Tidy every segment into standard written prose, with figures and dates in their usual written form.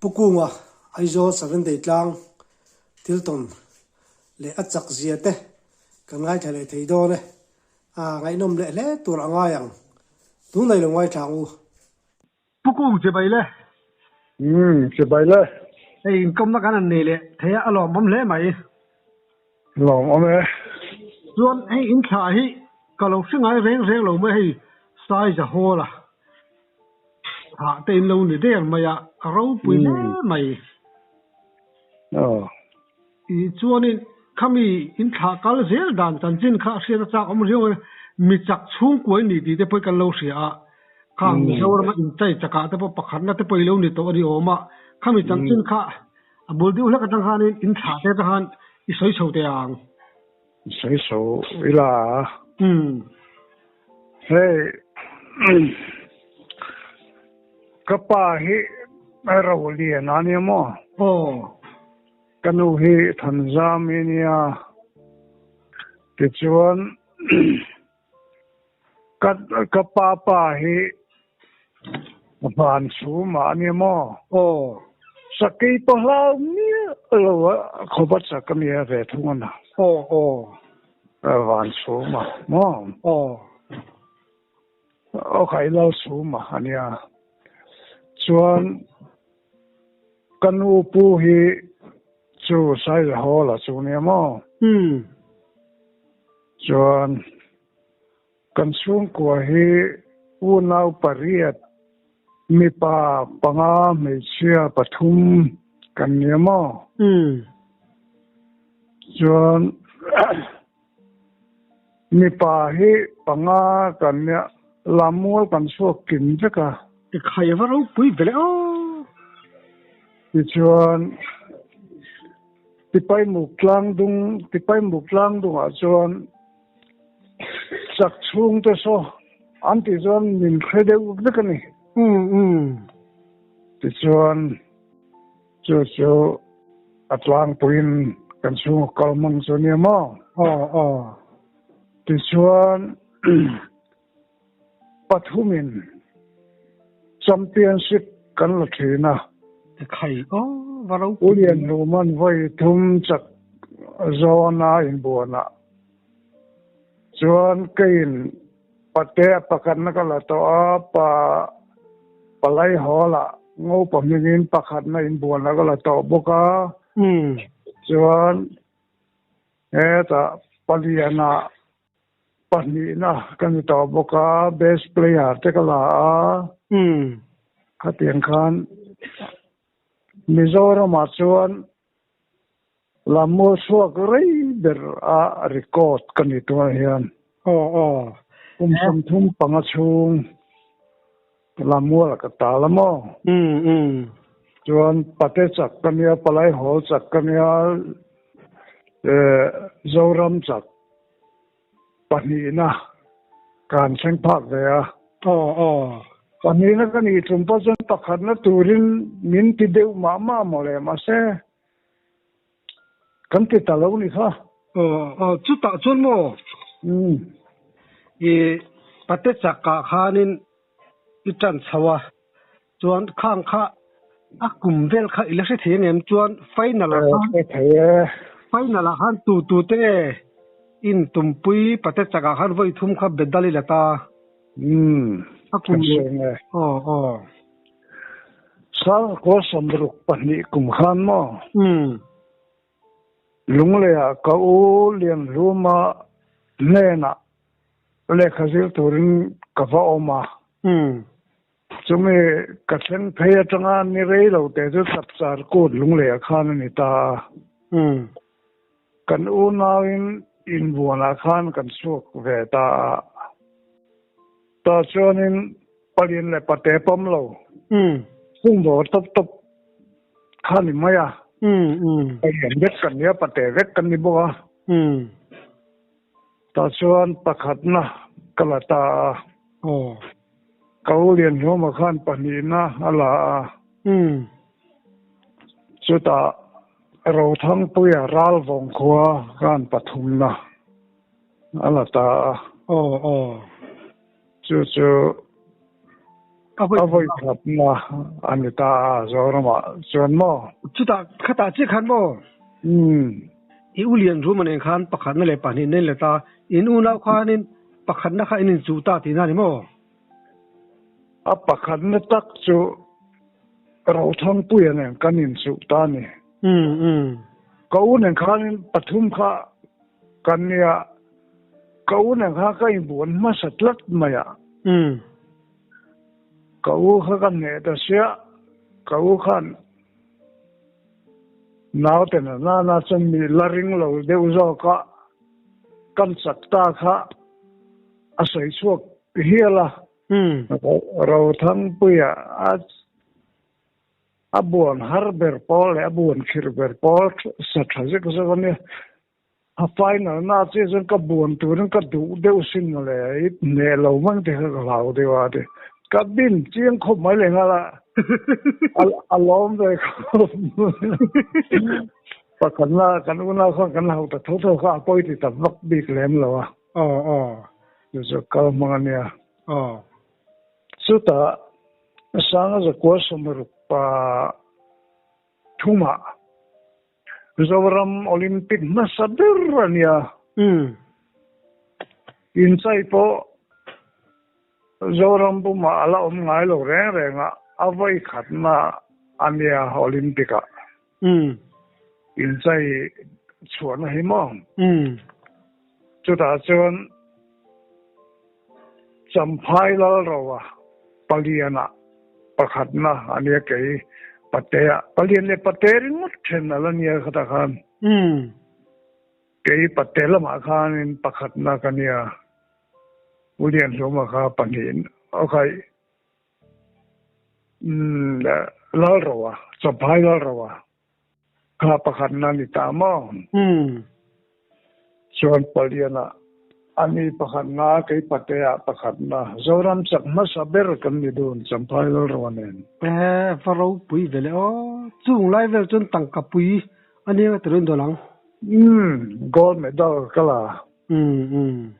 Pu Kunga Aizawl Seventh-day tlang thil tawn leh a chak zia te kan ngaithla leh thei dawn e. A ngaihnawm leh hle tur a ngai ang. Tunei lo ngaithla ang u. Pu Kung chibai le. Umm chibai le. Hei inkawmna kan han nei leh thei a, a lawmawm hle mai. Lawmawm e. Chuan hei in thla hi ka lo hre ngai reng reng lo mai hei Saiza Hall a thah te in lo ni der mai a, a ropui hle mai. I chuanin khami in thlah kal zel dan chanchin kha hriat a chak awm riau mai, mi chak chhungkuai ni tih te pawh kan lo hria a, khang Mizorama inchai chakah te pawh pakhatna te pawh i lo ni tawh a ni awm a, khami chanchin kha a bul deuh hlek atang khanin in thlah te atang khan i sawi chho teh ang. I sawi chho ila a. Hei ka pa hi Rolian a nia maw? Aw. Ka nu hi Thanzami a nia. Tichuan ka ka pa pa hi Van chhumah a nia maw? Aw. Sakei pawh hlau miah lo a khawp a chak a nia ve thung a na. Aw aw. Van chhumah maw? Aw. Aw khai lal chhumah a nia. Chuan ka nu pu hi chu Saizahawla chu nia maw? Umm. Chuan Kan chhungkua hi unau pariat, mipa panga, hmeichhia pathum kan nia maw? Chuan mipa hi panga kan nia, lammual kan chhuak kim vek a. Ekhai a va ropui ve le aw. Tichuan Tipaimuk tlangdung, Tipaimuk tlangdungah chuan Chak chhungte saw an tih chuan min hre deuh vek a ni. Tichuan chu chu a tlangpuiin kan chhunga kal hmang chu a nia maw? Tichuan pathumin championship kan la thin a. U Lianhluman vawi thum chak zawna inbuanah Chuan keiin patea pakhatna ka la tawh a, pa palai hall-ah ngopa hmingin pakhatna inbualna ka la tawh bawk a. Chuan hetah paliana pahnihna ka ni tawh bawk a, best player te ka la a. Khatiang khan Mizoramah chuan Lammual chhuak rei ber a record ka ni tunah hian. Aw aw. Kum 35 chhung Lammual ah ka tal a maw? Umm umm. Chuan Pate chak ka nia, Palai Hall chak ka nia, eh Zoram chak pahnihna ka han thleng phak ve a. Aw aw. Pahnihna ka nih tum pawh chuan pakhatna turin min ti deuh mah mah mawle mahse Kan ti ta lo ni kha. Aw aw chutah chuan maw? Umm. I pate chakah khanin i tan chho a, chuan khang kha a kum vel kha i la hre thei ang em? Chuan final ah khan. Hre thei e. Final ah khan tu tu te nge in tumpui pate chakah khan vawi thum kha bedal i la ta. Umm. A kum leh. Aw aw. Sangkua 62 kum khan maw? Umm. Lungleiah ka u Lianhluma hnenah lehkha zir turin ka va awm a. Umm. Chumi ka thleng phei atanga ni rei lo te chu Chapchar Kut Lungleiah khan a ni ta a. Umm. Kan unauin inbuanah khan kan chhuak ve ta a. Tah chuanin Palian leh pate pawm lo. Hung bawr tawp tawp kha ni mai a. Palian vek kan ni a, pate vek kan ni bawk a. Tah chuan pakhatna ka la ta a. Ka u Lianhlawma khan pahnihna a la a. Chutah Rothangpuia Ralvawng khua khan pathumna a la ta a. Chu chu. A vawi khatna a ni ta a Zoramah chuan maw? Chutah khatah chiah khan maw? Umm. I u lian Ruma nen khan pakhatna leh pahnih nen let a, in unau khanin pakhatna kha in inchuh ta tihna a ni maw? A pakhatna tak chu Rothangpuia nen kan inchuh ta a ni. Umm umm. Ka u nen khanin pathum kha kan nia, ka u nen khan ka inbuan hmasa tlat mai a. Umm. Ka u kha ka hneh ta sia, ka u khan naute na nana chuan mi la ring lo deuh zawk a, kan chak ta kha a sawi chhuak hial a. Rothangpuia a a buan har ber pawl leh a buan khirh ber pawl sa tha zek zek a nia. A final na chiah chuan ka buan turin ka duh deuh sin mawle, i hneh lo mang te kha ka hlau deuh a ti. Ka bin chiang khawp mai leh nghal a, a lawm ve khawp mai. Pakhatna kan unau khan kan hau ta tho tho kha a pawi ti ta vak bik lem lo a. Aw aw. Chu chu kal hmang a nia. Aw. Chutah Sanga Zakua Sawmruk pa thumah Zoram Olympic hmasa ber a nia. Umm. Inchai pawh Zoram pumah a la awm ngai lo reng reng a, a vawi khatna a nia Olympic ah. Umm. Inchai chhuahna hi maw? Umm. Chutah chuan Champhai Lalroa palianah pakhatna a nia kei Patea. Palian leh Pate ringawt then a la nia khatah khan. Umm. Kei Pate lamah khanin pakhatna ka nia. U Lianhluma kha pahnih okay. Umm Lalroa, Champhai Lalroa. Kha pakhatna ni ta maw? Umm. Chuan Paliana, ani pakhatna, kei Patea pakhatna, Zoram chak hmasa ber kan ni dun, Champhai Lalroa nen. Ehe, va ropui ve le aw. Chung lai vel chuan tangka pui a nia nga tirun dawn ang. Umm, gold medal ka la. Umm, umm.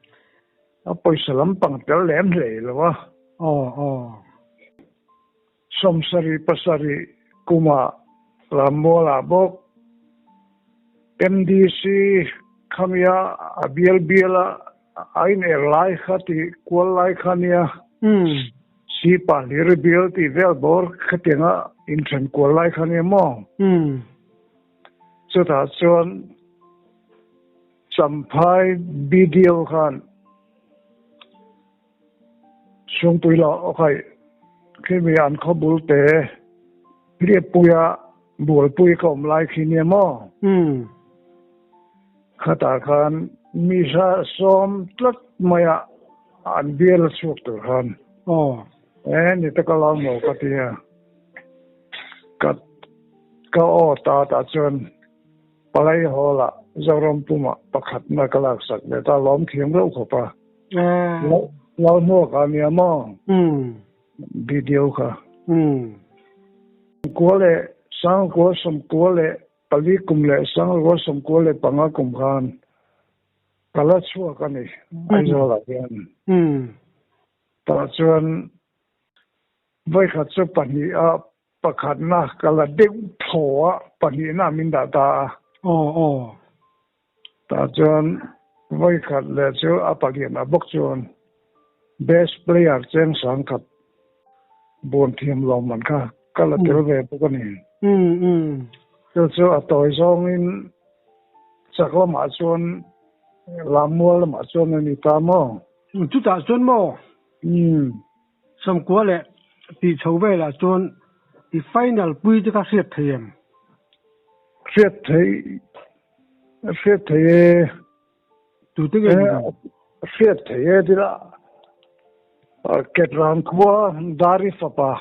A pawisa lampang tel lem hlei lo a. Aw, aw. Sawmsarih pasarih kumah Rammualah bawk MDC khamia a bial biala a in-er lai kha tih kual lai kha nia Sipa hlir bial tih vel bawr khatianga inthen kual lai kha nia maw? Chutah chuan Champhai BDO khan Chhungpui lah aw khaih khi mi an khaw bul te hliappuia bualpui ka awm lai khi nia maw? Khatah khan mi hla sawm tlat maia an bial a chhuak tur khan e ni taka lo maw ka ti a, ka ka aw ta tah chuan Palai Hall ah Zoram pumah pakhatna ka laksak leh ta lawm thiam reuh khawp a. Lo hnuak a nia maw? Video kha. Kua leh Sangkua sawmkua leh pali kum leh Sangkua sawmkua leh panga kum khan ka la chhuak a ni Aizawl ah hian. Tah chuan vawikhat chu pahnih a pakhatna ka la deuh thaw a pahnihna min dah ta a. Aw aw. Tah chuan vawikhat leh chu a palian ah bawk chuan best player cheng sangkhat buan thiam lawmman kha ka la tel ve bawk a ni. Chu chu a tawi zawngin chak lamah chuan Lammual lamah chuan a ni ta maw? Chutah chuan maw? Sawmkua leh tih chho velah chuan i final pui te kha hriat thei em? Hriat thei, hriat thei e. Tute nge ni dawn? Hriat thei e tila Ketran khua Dari fapa,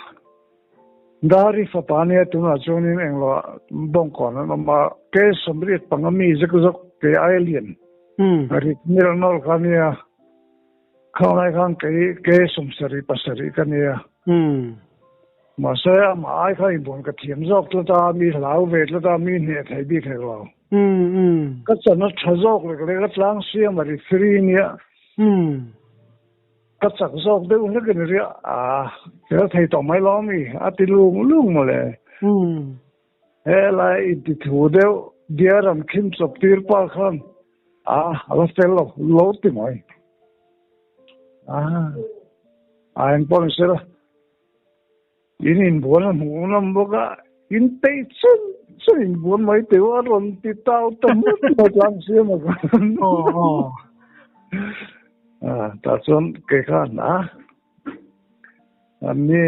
Dari fapa nia tunah chuanin englo bawngkawn an awm a, ke sawmriat panga mi zek zawk ke ai lian rit nil nawl kha nia. Khawnglai khan kei ke sawmsarih pasarih ka nia. Mahse amah ai kha inbuan ka thiam zawk tlat a, mi hlau ve tlat a, mi hneh thei bik hek lo. Ka chan a tha zawk lek lek a tlang siam a ri free nia. Ka chak zawk deuh hlek in ria a fel thei tawh mai lo ami a ti lung lung mawle. Helai inti thu deuh diar an khim chawp tir pa khan a a la fel lo lo ti mai. A a engpawh ni sela. In inbuan a hmuh nawm bawk a, in peih chun chun inbuan mai teh u a rawn ti tau ta hmut mai tlang siam a khan. Aw aw. Ah, tah chuan kei khan a an ni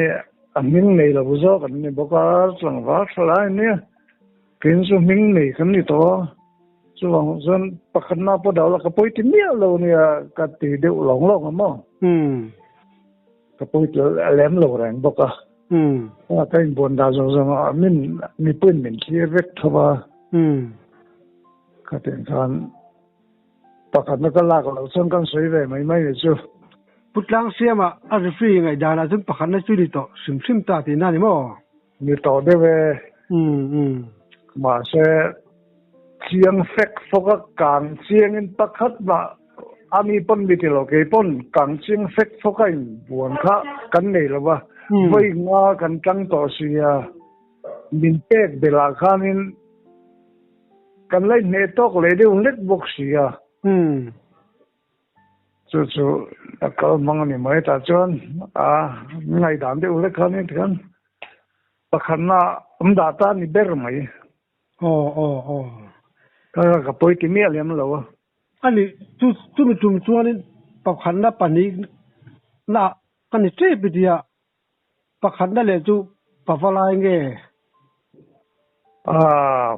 a hming nei lo zawk an ni bawk a, tlangval tha lai an nia. Keini chu hming nei kan ni tawh a, chuvang chuan pakhatna pawh dah la ka pawi ti miah lo nia ka ti deuh lawng lawng a maw. Ka pawi tel lem lo reng bawk a. Ka inbuan dah zawng zawng a, min mipuiin min thlir vek tho a. Khatih khan pakhatna ka lak loh chuan kan sawi ve mai mai ni chu. Pu Tlangsiama a referee ngaihdanah chuan pakhatna chu ni tawh hrim hrim ta tihna ni maw? Ni tawh deuh e. Mahse, chiang fek fawk a kang chiangin pakhat mah a mi pawn mi ti lo, kei pawn kang chiang fek fawk a inbuan kha kan nei lo va, vawi nga kan tang tawh si a, min pek belh ah khanin kan la inhneh tawk leh deuh hlek bawk si a. Chu chu a kal hmang a ni mai tah chuan a ngaihdan deuh hlek khan heti khan pakhatna awm dah ta a ni ber mai. Aw aw aw. Ka ka pawi ti miah lem lo a. A ni chu chumi tum chuanin pakhatna pahnihna ka ni tep i tia pakhatna leh chu pava lai nge? Ah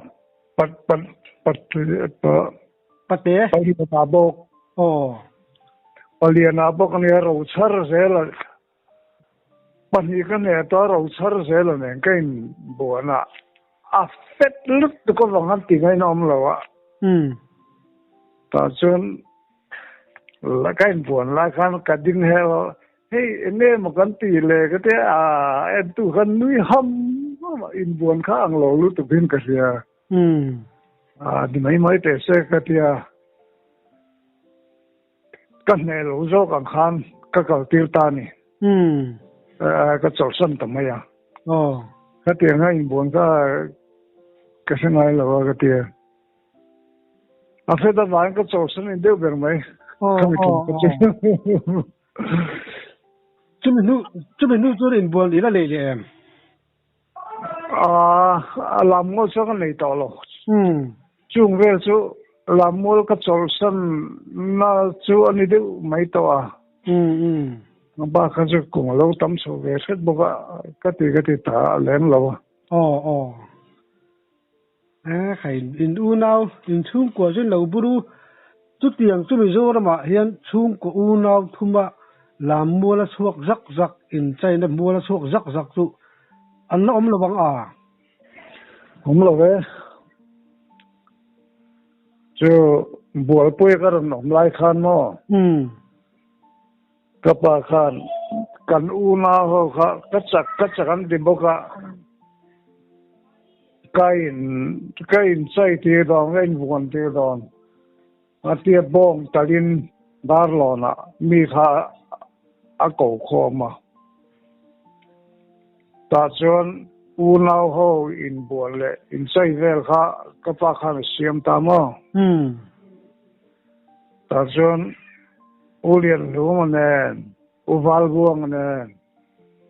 pat pat pat pa Pate. Paliana bawk. Aw. Paliana bawk a nia rochhar zel a pahnih ka hneh tawh a rochhar zel a nen ka inbuan a a fet lutuk avang an ti ngaina awm lo a. Tah chuan ka inbuan lai khan ka ding hel a hei eng nge maw kan ti le ka tia a entu khan nui ham ham a inbuan kha ang lo lutuk in ka hria. A ni mai mai teh se ka tia ka hneh lo zawk ang khan ka kal tir ta a ni. Ka chawlhsan ta mai a. Khatiang a inbuan kha ka hre ngai lo a ka tia. A fet avangin ka chawlhsan in deuh ber mai. Khami tum ka chu. Chumi hnu chumi hnu chuan inbuan i la lei leh em? A lammual chuan ka nei tawh lo. Chung vel chu lammual ka chawlhsan na chu a ni deuh mai tawh a. Bak kha chu kum a lo tam chho ve hret bawk a, ka ti ka ti ta a lem lo a. Aw aw. E kha in unau in chhungkua chu lo buru chutiang chu Mizoramah hian chhungkaw unau thuma lammual a chhuak zak zak in China mual a chhuak zak zak chu an la awm lo ang a? Awm lo e. Chu Bualpui ka rawn awm lai khan maw? Ka pa khan kan unau ho kha ka chak ka chak an ti bawk a, ka in ka in chai tir dawn ka in vuan tir dawn a tia bawng talin Darlawnah mi kha a ko khawm a, tah chuan unau ho inbuan leh inchai vel kha ka pa khan a siam ta maw? Tah chuan U Lianhluma nen, U Valbuanga nen,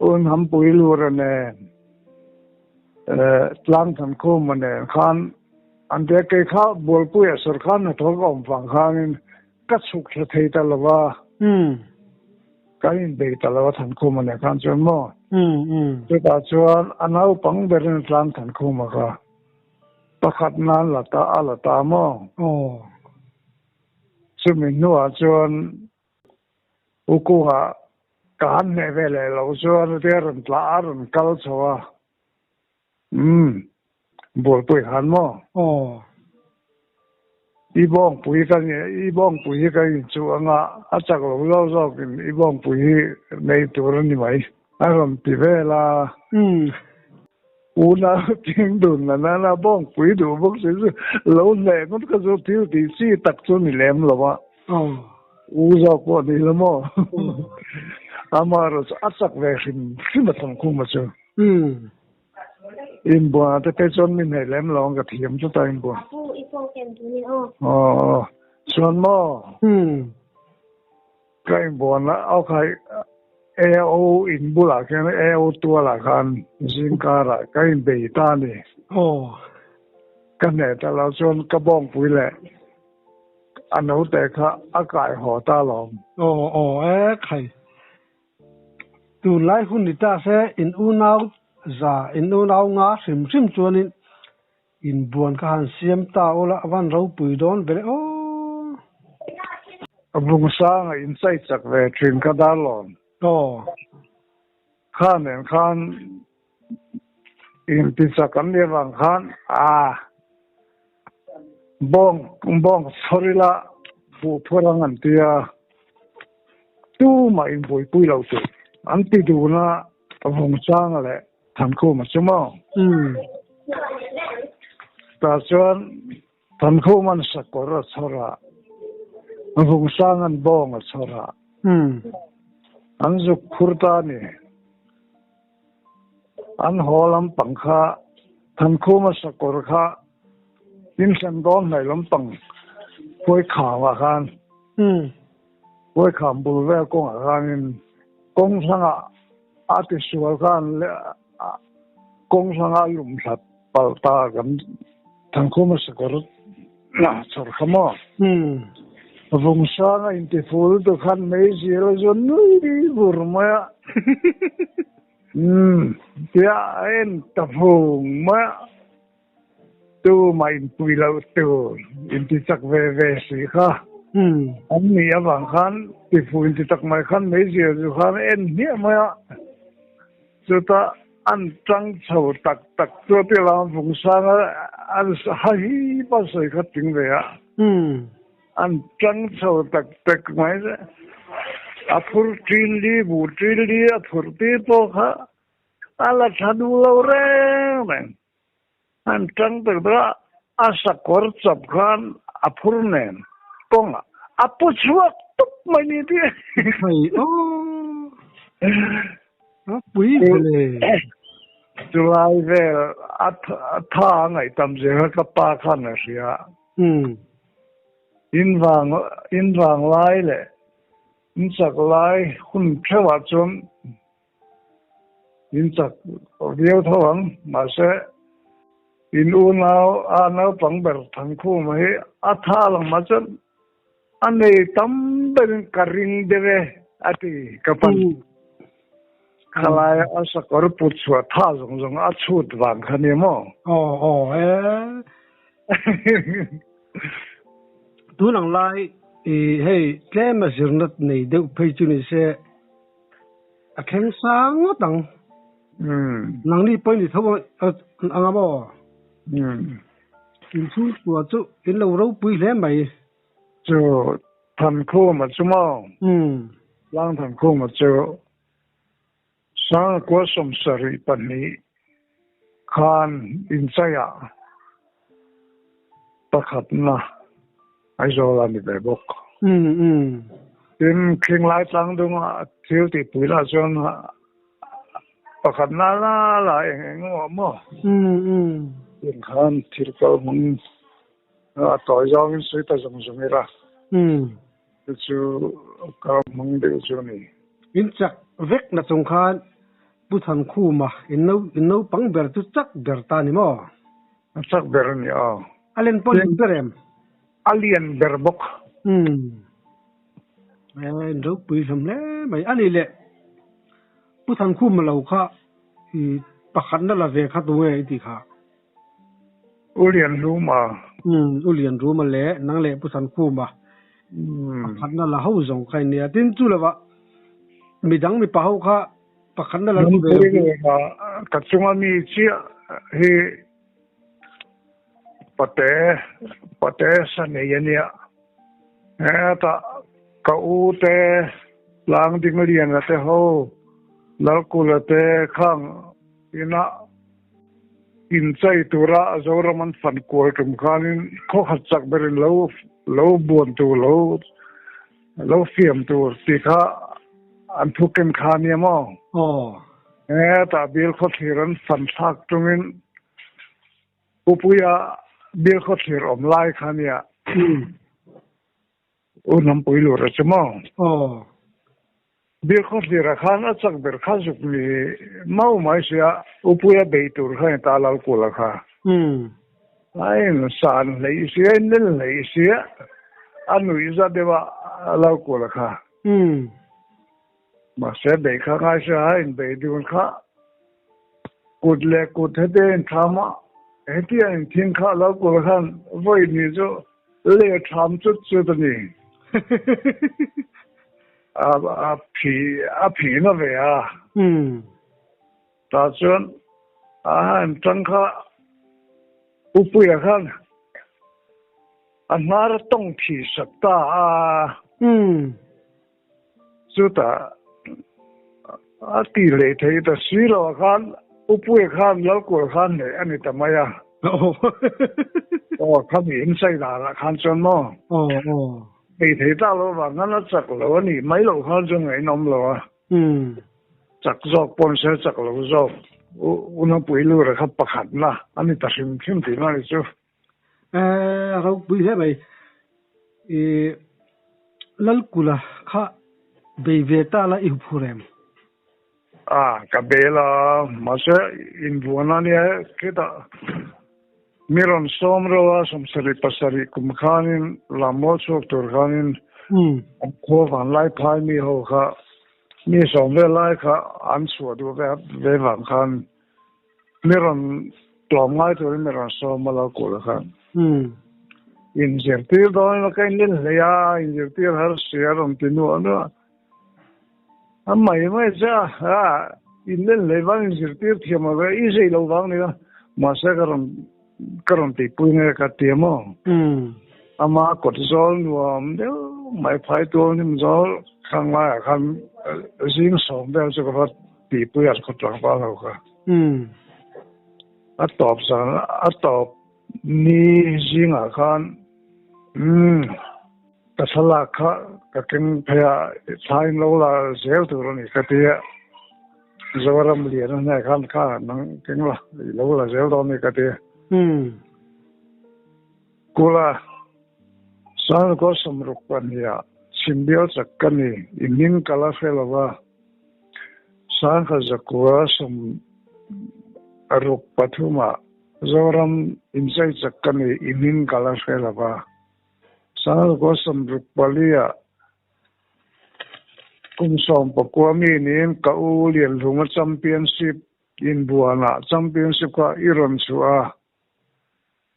U Hnampuilura nen, Tlangthankhuma nen khan an tia kei kha Bualpuia sawrkar hnathawh ka awm vang khanin ka chhuk thla thei ta lo va, kan inbei ta lo a Thankhuma nen khan chuan maw. Chutah chuan a naupang berin Tlangthankhuma kha Pakhat nan la ta a la ta maw? Aw. Chumi hnuah chuan U Kunga ka han hneh ve leh lo chuan tia rawn tla a rawn kal chho a. Umm, Bualpui khan maw? Aw. I bawngpui ka ni, i bawngpui hi ka inchuh anga a chak lo zawk zawkin i bawngpui hi nei tur a ni mai a rawn ti vel a. Umm. Unau thing dun na nana bawngpui duh bawk si chu lo hneh ngawt kha chu thil tih chi tak chu ni lem lo a. Aw. U zawk pawh ni la maw? Amaherawhchu a chak ve hrim hrim a Thangkhuma chu. Inbuan te phei chuan mi hnaih lem lo ang ka thiam tlat a inbuan. Aw chuan maw? Ka inbuan a aw kha AO in bulah khian AO tualah khan zingkarah ka inbei ta a ni. Ka hneh ta lo chuan ka bawngpui leh a naute kha a kai haw ta alawm. Aw aw e khai. Tunlai hun ni ta se in unau za in unau nga hrim hrim chuanin inbuan kha han siam ta ula a van ropui dawn ve le aw. A vung sanga in chai chak ve thin kha Darlawn. Aw. Kha nen khan Intichak an nih avang khan a bawng bawng chhawr ila buh phur ang an ti a, tumah inbuaipui lo tur an ti dun a, Vawngchanga leh Thankhuma chu maw? Tah chuan Thankhuma'n sakawr a chhawr a, Vawngsanga'n bawng a chhawr a, an zuk phur ta a ni. An haw lampang kha Thankhuma sakawr kha inhlan dawn hnaih lampang Huaikham-ah khan Huaikham bul vel kawngah khanin kawng hrangah a tisual khan kawng hrangah a lum hlat palh ta kan Thankhuma sakawr chhawr kha maw? Vungsanga intiful tu khan meizial a zawn nui vur mai a. Umm tia a en ta vung mai a. Tumah inpui loh tur intichak ve ve si kha. An nih avang khan tifu intichak mai khan meizial chu khan a en hmiah mai a. Chutah an tang chho tak tak chu a ti lam Vungsang a an ha hi pa sawi kha ting ve a. An tang chho tak tak mai a phur ṭil li buh ṭil li a phur tir pawh kha a la tha duh lo reng reng. An tang tak tak a, a sakawr chawp khan a phur nen kawngah a pu chhuak tup mai ni tih. Hei aw a pui vele. Chulai vel a tha a ngaihtam zia kha ka pa khan a hria. In vang in vang lai leh in chak lai hun theuhah chuan In chak viau tho ang, mahse in unau a naupang ber Thangkhuma hi a tha lang mah chuan a nei tam berin ka ring deuh e a ti ka pan. Khalai a sakawr put chhuah tha zawng zawng a chhut vang kha nia maw? Aw aw e. Tun ang lai i hei tlem a zirna nei deuh phei chu ni se A thleng sang ngawt ang. Nangni pawh i ni tho ang a maw? Inchhungkua chu in lo ropui hle mai. Chu Thankhuma chu maw? Tlang Thankhuma chu Sangakua 72 khan inchaiah pakhatna Aizawl a ni ve bawk. Tin, Khinglai tlangdunga thil tihpui lah chuan pakhatna la la eng eng emaw maw? Tin khan thil kal hmang a tawi zawngin sawi ta zawng zawng ila. Chu chu kal hmang deuh chu a ni. In chak vek na chung khan Pu Thankhuma in naupang ber chu chak ber ta ni maw? A chak ber a ni aw. A len pawh lian ber em? A lian ber bawk. Umm. E in ropui hlawm hle mai. A nih leh Pu Thankhuma lo kha i pakhatna la ve kha tunge i tih kha? U Lian Ruma. Umm U Lian Ruma leh nang leh Pu Thankhuma pakhatna la ho zawng kha in nia. Tin chu lovah midang mipa ho kha Pakhatna la duh ve lo hi. Ka chunga mi chiah hi pate pate sa nei a nia. Hetah ka u te tlang ding liana te ho Lalkula te khang ina inchei tura Zoram an fan kual tum khanin khaw khat chak berin lo lo buan tu lo. Lo fiam tur tih kha an thu ken kha nia maw? Aw. Hetah Bilkhawthlir an fan thlak tungin Pupuia Bilkhawthlir awm lai kha nia. U Hnampui lur a che maw? Aw. Bilkhawthlira khan a chak ber kha zuk ni mau mai sia, Upuia bei tur kha in ta Lalkula kha. A in san hleih sia, in lel hleih sia, a nuih za deuh a Lalkula kha. Mahse bei kha ngai sia, a in bei dun kha kut leh kut heti a in tham a, heti a in thing kha Lalkula khan vawi hnih chu Le ṭham cut cut a ni. A phi a phi na ve a. Tah chuan a han ṭang kha Upuia khan a hnar a tawng thi sak ta a. Chutah a ti leh thei ta si lo ah khan Upuia khan Lalkual khan neih a ni ta mai a. Aw khami inchei dan ah khan chuan maw ei thei ta lo vang khan a chak lo a nih mai loh khan chuan ngainawm lo a. Chak zawk pawn se chak lo zawk Unapui lura kha pakhatna a ni ta hrim hrim tih na ni chu. Ropui hle mai. I Lalkula kha bei ve ta la i huphur em? A, ka bel a, mahse invuan a nia khitah mi rawn sawm reuh a, 77 kum khanin Lammual chhuak tur khanin an khua vanlai phai mi ho kha mi sawm vel lai kha an chhuah duh ve vang khan Mi rawn tlawm ngai turin mi rawn sawm a lo kulh khan. Inzirtir dawn emaw ka inlin hlei a, inzirtir har si a rawn ti nuah nuah. A mai mai che a, a inlin hlei vang inzirtir thiam lo ve, i zei lo vang ni a, mahse ka rawn ka rawn tihpui nge ka ti maw. Ama kawt zawl nuam deuh mai phai tual hnim zawl khang laiah khan zing sawm vel chu ka va Tihpui an khaw tlangval ho kha. A tawp zan a tawp ni zingah khan umm ka thlalak kha ka keng phei a thla in lo la zel tur a ni ka ti a. Zoram lian a hneh khan kha nang keng la i lo la zel dawn a ni ka ti a. Kula Sangkaw 65 chhimbial chak ka ni, i hming ka la hre lo va. 1963 Zoram inchei chak ka ni, i hming ka la hre lo va. 1964 kum 19 mi niin ka u Lianhlunga Championship inbuanah Championship kha i rawn chhuah a.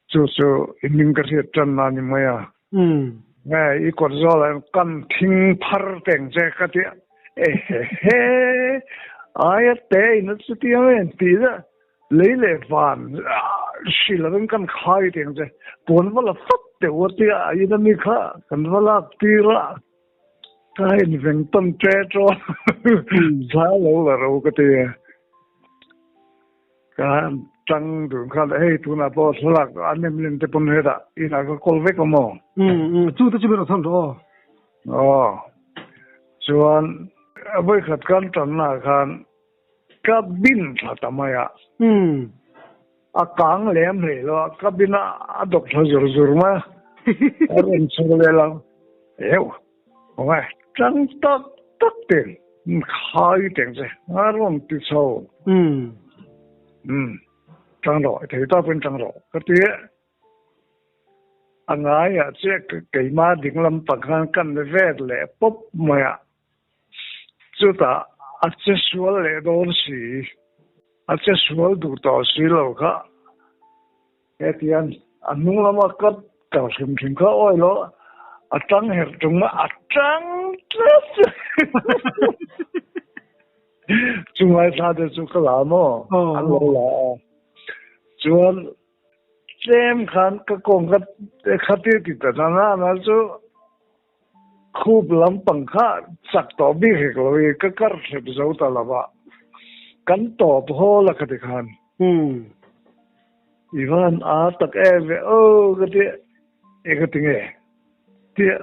Chu chu i hming ka hriat tan na ni mai a. Nge i kawt zawlah hian kan thing phar teng che ka ti a. Ehehe aia te in a chuti ang em tih zah lei leh van hri lovin kan khai teng che puan va la fat teuh a tia a in ami kha kan va lak tir a ka in veng tawn ṭe ṭawn thla lo la ro ka ti a. Ka tang dun khan hei tunah pawh thlalak an nem lem te pawn hetah inah ka kawl vek awm aw. Umm chu te chu min rawn thawn rawh aw. Aw chuan vawikhat kan tannaah khan ka bin thla ta mai a. Umm. A kang lem hlei lo a, ka bin a a dawp thla zur zur mai a. A rawn chho leh lo. Heu Awng e, tang tak tak ten khai teng che a rawn ti chho. Umm. Umm, tang rawh, thei ta pawhin tang rawh ka ti e. A ngaiah chiah keimah ding lampang khan kan vet leh pawp mai a, chutah a che sual leh dawn si, a che sual duh tawh si lo kha. Hetiang a hnung lama ka kal hrim hrim kha awi lo a tang herh tung a a tang tlat chu ngaithla te chu ka la maw an lo la a chuan tlem khan ka kawng ka khatir ti ta na na na chu khup lampang kha chak tawh bik hek lo i ka kar thlep zo ta lova kan tawp hawl a khati khan. I van a tak em ve aw ka ti e ka ti nge tia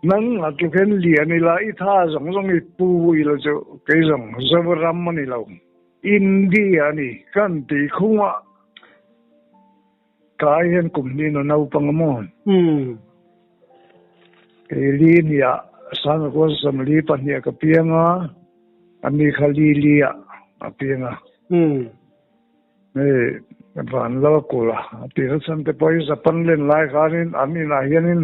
Nang a tluk hian lian ila i tha zawng zawng i pu ila chu kei zawng Zoram a ni lo, India a ni kan ti khung a. Tlai hian kum hnih na naupang a maw? Kei li hniah Sangakua Samli pahniah ka piang a, ani kha li li ah a piang a. Hei van lo a kul a, a ti na chhan te pawh hi Japan len lai khanin an inah hianin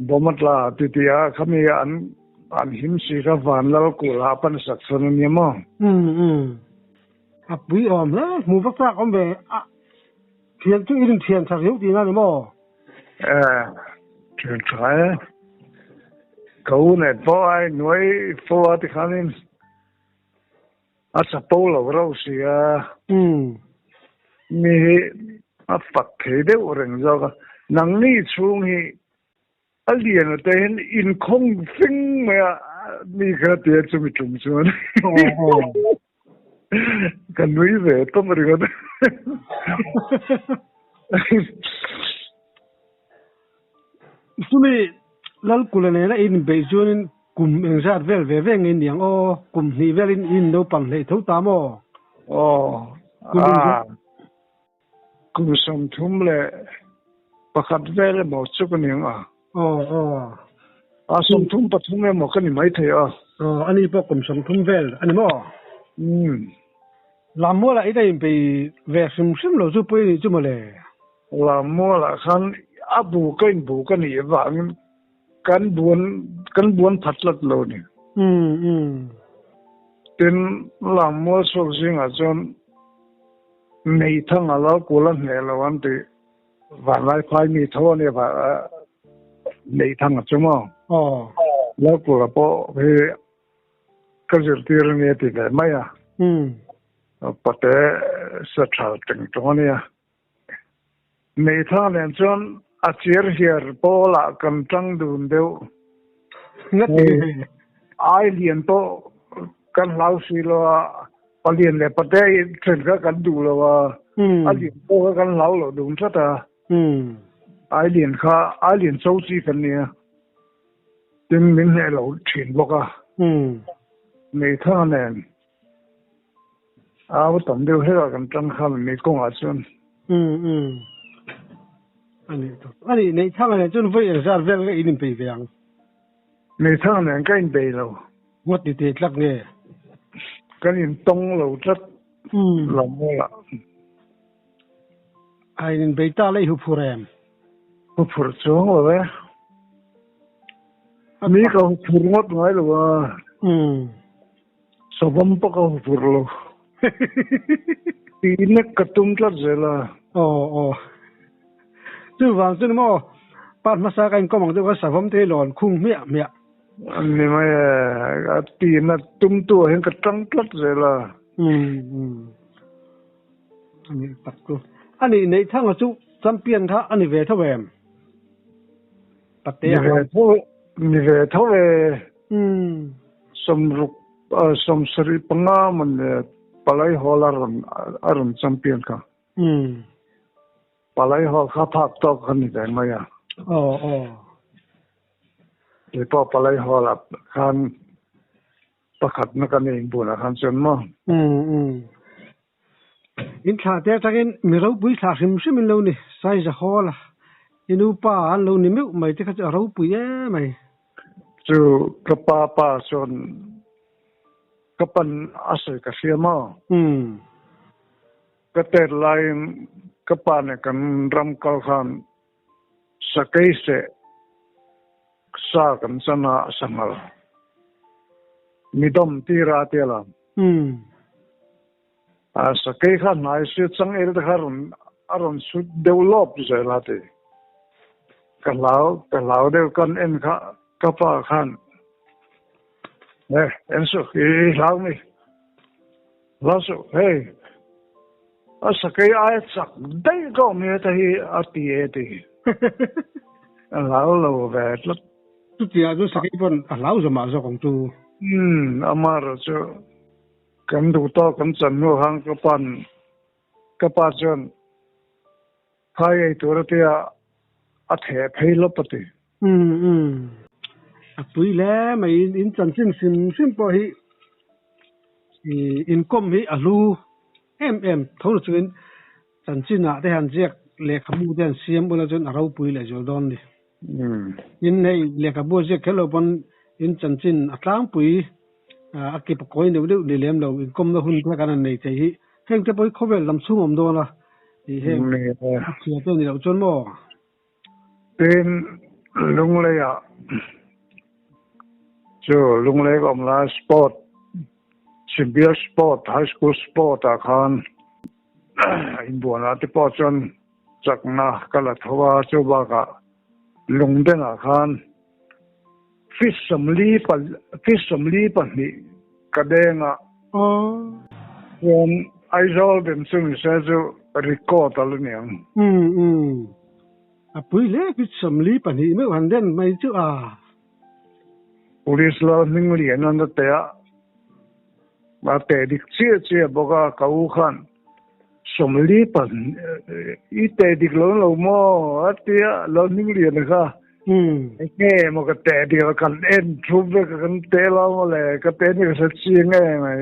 bomb a tla ti ti a, khami an an him si kha van lal kul ah a pan sak chhan a nia maw? A pui awm hle, hmu vak chak awm ve a, thian chu i rin thian tha riau tihna a ni maw? E, thian tha e. Ka u nen pawh ai nuai fo a tikhanin A chapo lo rauh si a. Mi hi a fak thei deuh reng zawk a. Nangni chhung hi a lian ate hian inkhawng fing mai a, mi kha ti a chumi tum chuan ka nui ve tawp ringawt. Chumi Lalkula nena inbeih chuanin Kum engzat vel ve ve nge niang aw, kum hnih velin i in naupang hleih tho ta maw? Aw, a, kum 31 vel emaw chu ka ni ang a. Aw, aw. A, 33 emaw ka ni maithei a. Aw, ani pawh kum 30 vel a ni maw? Umm. Lammualah i la inbei ve hrim hrim lo chu pawh i nih chu mawle. Lammualah khan a bu ka inbu ka nih vangin Kan buan kan buan phat tlat lo ni. Tin, Lammual chhuak zingah chuan Neithanga Lalkul a hneh lo an ti. Vanlaiphai mi tho a nia Neithanga chu maw? Lalkula pawh hi ka zirtir a nia ti ve mai a. Pate sa tha teng tawng a nia. Neithang nen chuan a chir hiar pawlah kan tang dun deuh. Ai lian pawh kan hlau si lo a, palian leh pate then kha kan duh lo a, a lian pawh kha kan hlau lo dun tlat a. Ai lian kha ai lian cho chi kan nia. Tin min hneh lo thin bawk a. Neithang nen Au tam deuh hlek a kan tang kha mi kawngah chuan. Umm umm. Ani tawp. Ani neih thang nen chuan vawi engzat vel nge in inbei ve ang? Neih thang nen ka inbei lo. Ngawt ni teh tlat nge? Kan intawng lo tlat lo mawlah. A in inbei ta la i huphur em? Huphur chuang lo e. Mi ka huphur ngawt ngai lo a. Umm. Savawm pawh ka hupur lo. Tih nek ka tum tlat zel a. Aw aw. Chuvang chu ni maw, part hmasa ka inkawm ang deuh kha savawm te hi lawn khung hmiah hmiah. Ni mai e, a tihna tumtu ah hian ka tang tlat zel a. Umm umm. Ani tak chu. Ani Neihthanga chu champion kha a ni ve tho em? Patea Ni ve tho, ni ve tho e. Umm. Sawmruk 75 man leh Palai Hall a rawn a rawn champion kha. Umm. Palai Hall kha phak tawk kha ni ve mai a. Aw aw. Kei pawh Palai Hall ah khan pakhatna ka nei bulah khan chuan maw. Umm umm. In thlah te atangin mi ropui thlah hrim hrim in lo ni. Saiza Hall a i nupa an lo ni meuh mai te kha chu a ropui em mai. Chu ka pa pa chuan ka pan a sawi ka hria maw? Ka tet laiin ka pa nen kan ram kal khan sakei seh sa kan chan a sanghal midawm tira a tia lam. A sakei kha hnai sia changel te kha a rawn chhut deuh lawp zel a ti. Ka hlau, ka hlau deuh kan en kha ka pa khan he en suh i hlau mi, hlau suh hei a sakei aia chak daih ka awm hi heta hi a ti e ti. Ka hlau lo ve tlat. Chutiang chu sakei pawn a hlau zawmah zawk ang chu. Umm, amaherawh chu Kan duh tawk kan chan hnu hang ka pan ka pa chuan phai ei tur a tia a theh phei lawp a ti. Umm umm. A pui hle mai in chanchin hrim hrim pawh hi ih inkawm hi a hlu em em tho na chungin chanchin ah te han ziak lehkhabu te han siam ula chuan a ropui leh zual dawn a ni. Tin hei lehkhabu a ziak kher lo pawn in chanchin a tlangpui a kip a kawi neuh neuh ni lem lo inkawmna hun te kan han nei thei hi heng te pawh hi khawvel lam chhung a awm dawn a ih heng a chhia te ni loh chuan maw. Tin Lungleiah chu Lunglei ka awm lai sport Chhimbial sport high school sport ah khan inbuanah te pawh chuan chakna ka la tho a, chu bakah Lungdenah khan feet 42 ka deng a, chuan Aizawl den chu ni se chu record a la ni ang. Umm a pui hle feet 42 meuh han den mai chu a. Police lal hming lian an la teh a, a teh dik chiah chiah bawk a, ka u khan 42 i teh dik lo lo maw a ti a, lal hming lian kha enge maw ka teh dik lo kan en thu vek a kan teh lo maw le ka teh ni ka hre chiang em mai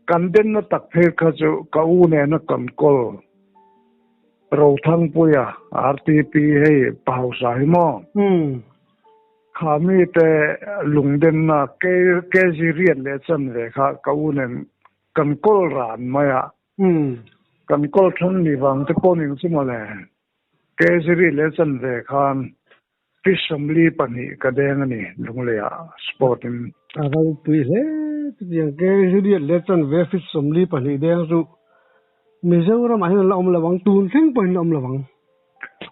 kan denna tak phei kha chu ka u nena kan kawl Rothangpuia RTP hei pa hausa hi maw. Kha mite lungdenna kg riat leh chanve kha ka u nen kan kawl ran mai a. Kan kawl then ni vang te pawh ning chu mawle. Kg riat leh chanve khan feet 42 ka deng a ni Lungleiah sport in. A ropui hle chutiang kg riat leh chanve feet 42 deng chu Mizoramah hian an la awm lo ang, tun thleng pawhin an la awm lo ang.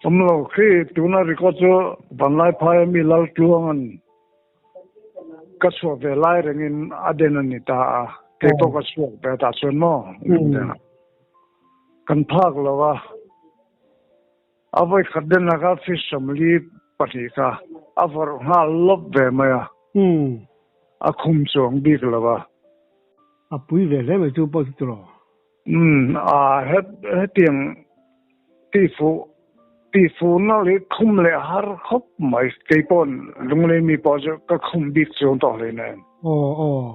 Awm lo, khi tuna record chu Vanlaiphaia mi Laltluanga'n ka chhuah ve lai rengin a den a ni ta a, kei pawh ka chhuak ve tah chuan maw kan phak lo a, a vawi khat den laka feet 42 kha a vawrh nghal lawp ve mai a, a khum chuang bik lo a. A pui ve hle mai chu pawh chu tiraw? Umm a hetiang tihfuh tihfuhna leh khum leh har khawp mai kei paw'n Lunglei mi pawh chu ka khum bik chuang tawh hle nen. Aw aw.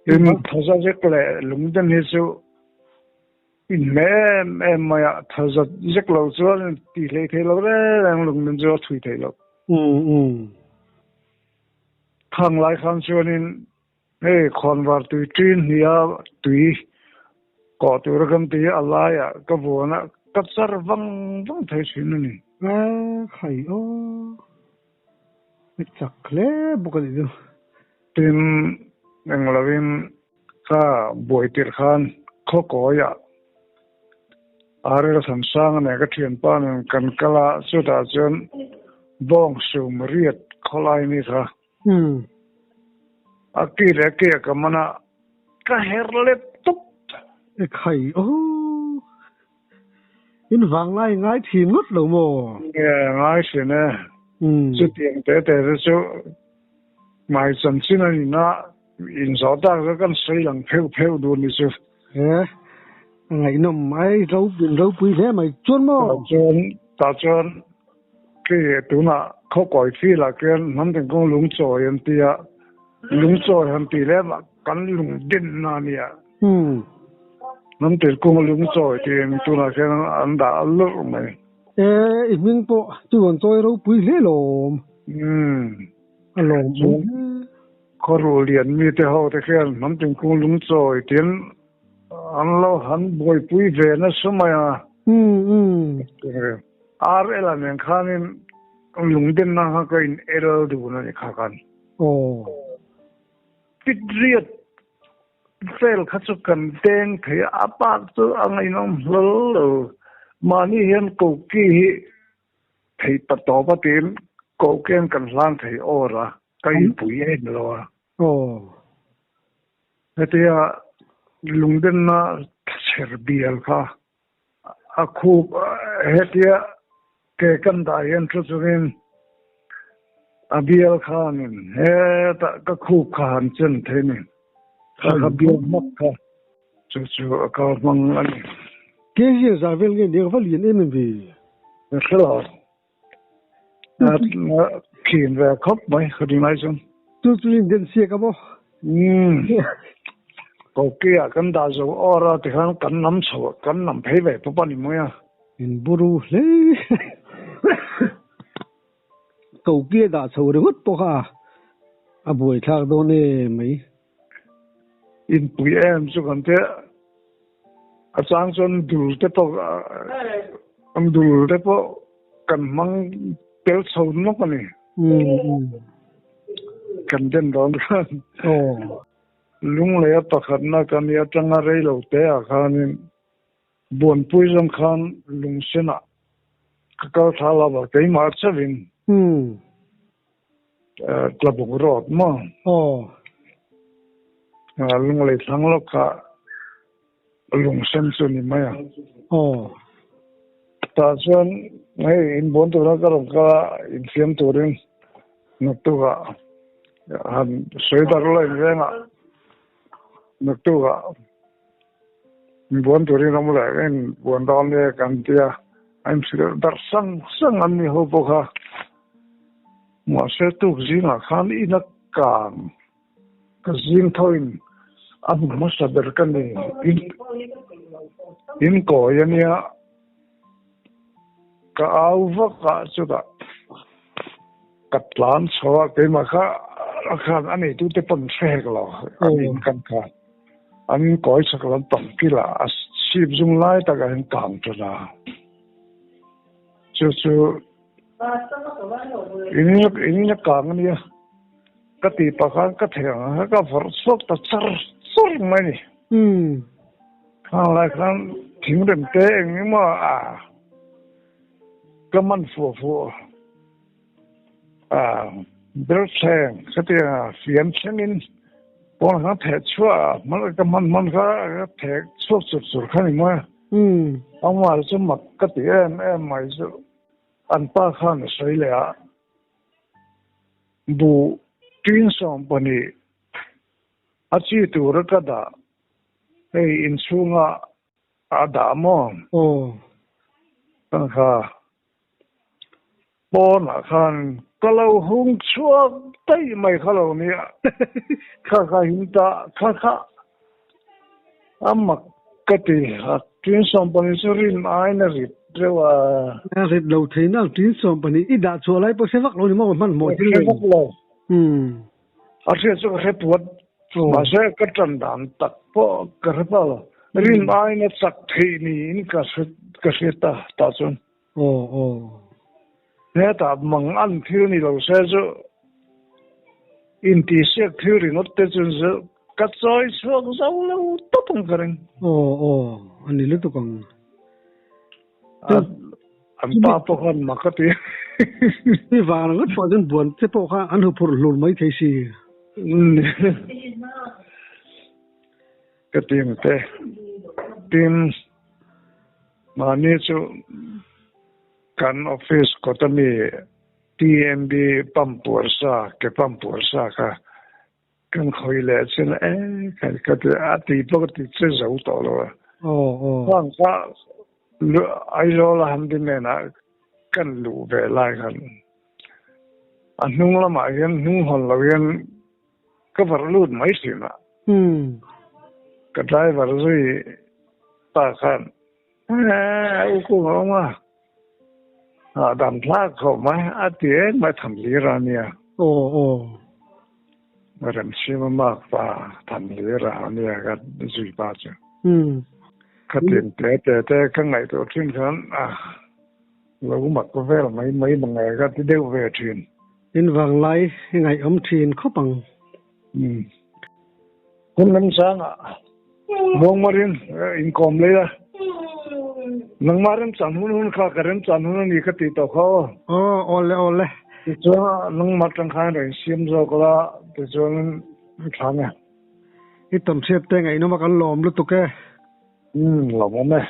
Tin thaza zek leh lungden hi chu inhmeh em em mai a, thaza zek lo chuan tih hlei thei lo reng reng lungden chu a thui thei lo. Umm umm. Khang lai khan chuanin Hei khawnvar tui ṭin hnih a tui kawh tura kan ti a laiah ka vuan a, ka char vang vang thei thin a ni. A khai aw, i chak hle bawk a nih chu. Tin, engloin ka buai tirh khan khawkawiah Arel Thansanga nen ka thianpa nen kan kal a, chutah chuan bawng sum riat khawlai ni kha A ki leh a ki a ka man a, ka her let tawp. E khai aw, in vanglai ngai thin ngawt lo maw? Nge ngai thin e, chutiang te te te chu hmai chanchin a nin a, inzawh tak chu kan sawi lang pheuh pheuh duh ni chu. E, a ngaihnawm mai, in ropui hle mai chuan maw? Tah chuan, tah chuan Khi tunah khawkawi field ah khian hnam tengkawng lungchawi an ti a, lungchawi han tih leh mah kan lung dinna a nia. Hnam tengkawng lungchawi tiin tunah khian an dah a lurh mai. E, i hming pawh chu rawn chawi ropui hle lawm. A lawm awm hle. Khawruh lian mite ho te khian hnam tengkawng lungchawi tiin an lo han buaipui ve nasa mai a. RL a nen khanin lungdenna kha ka in el dun a ni kha khan. Aw. Pitriat vel kha chu kan deng thei a, a bak chu a ngaihnawm hlawl lo. Mahni hian koki hi thei pa tawp a tiin kokian kan hlang thei awr a, ka inpui em lo a. Aw. Hetia lungdenna chher bial kha A khup hetia ke kan dah hian thu chungin a bial khanin hetah ka khup kha han chen thei ni. Kha kha bial hmak kha chu chu a kal hmang a ni. Kg zah vel nge nia ka va lian em em ve. Ka hre lo. Khin ve khawp mai ka ti ngai chuan. Chu chu in den siak a maw? Umm. Koki ah kan dah zo awr a tikhan kan nam chho kan nam phei ve pawp a ni mai a. In buru hle. Koki a dah chho ringawt pawh kha a buaithlak dawn em mai. Inpui em chu kan tia a chang chuan dul te pawh an dul te pawh kan hmang tel chho nawk a ni. Kan den dawn khan Lungleia pakhatna kan i atanga rei lo te ah khanin Buanpui zawng khan lungsenah ka kal thla lo a, keimah chauhin Tlabuk Road maw? Lunglei thlang lawk kha lungsen chu ni mai a. Tah chuan hei inbuan tura ka rawn kal a, infiam turin naktukah han sawi darh la invengah naktukah Buan turin ram leh ka in buan dawn nia kan ti a, a inhrilh darh sang sang an ni ho bawk a. Mahse tuk zingah khan ina kang ka zing thoin a hmu hmasa ber ka nei in in kawi a nia ka au vak a chutah ka tlan chho a keimah kha a khan a neitute pawn hre hek lo an in kan kha. An kawi chak lam pang kil ah a sip zung lai tak ah hin kang tan a. Chu chu in in a kang a nia. Ka ti pah khan ka thei ang ka vawrh chhuak ta char char mai ni. Khang lai khan thingrem te eng emaw a ka man fuh fuh Ber thleng khatianga fian thlengin pawn kha theh chhuah a, hman ka hman hman kha ka theh chhuak chur chur kha ni mawi a. Amah chu mak ka ti em em mai chu an pa khan a sawi leh a, buh tin 12 a chi tura ka dah hei inchhunga a dah maw? Kha Pawnah khan ka lo hung chhuak daih mai kha lo nia, kha kha him ta kha kha a mak ka ti a, tin 12 chu rin aiin a rit reuh a. A rit lo thei nang tin 12 i dah chhuah lai pawh hre vak lo ni maw hmanhmawh thil Hre vak lo. A hriat chu ka hre puat, mahse ka tan dan tak pawh ka hre pah lo, rin aiin a chak theih niin ka hre ta tah chuan. Aw aw. Hetah mang an thil ni lo se chu intihsiak thil ringawt te chu ka chawi chhuak zo lo tawp ang ka ring. Aw aw a ni lutuk ang. An pa pawh khan mak a ti. Ni vang ringawt pawh chuan buan te pawh kha an huphurh hlur mai thei si. Ka team te team Mahni chu kan office kawta mi TMB pump puar sa, ke pump puar sa kha kan khawi leh chin e ka ti a ti pawh ka ti che zo tawh lo a. Khang kha Aizawl a handyman ah kan luh ve lai khan a hnung lamah hian hnung hawn lo hian Ka varh lut mai thin a. Ka driver zui pa khan eh u kung a awm a, hahdam thlak khawp mai a ti eng mai tham lir a nia. Aw aw. Remchhima mak pa tham lir a nia ka zui pa chu. Ka tin te te te ka ngaihtuah thin khan a lo mak vel mai mai mange ka ti deuh ve thin. In vang lai i ngaihawm thin khawp ang. Umm. Hun lamsangah Muangmarin inkawm lei a, nangmah remchan hun hun kha ka remchan hun a ni ka tih tawh kha aw. Aw, awle awle. Tichuan nangmah tang khan rawn siam zawk la, tichuan thlang e. I tawnhriat te ngaihnawm a kan lawm lutuk e. Umm, lawmawm e.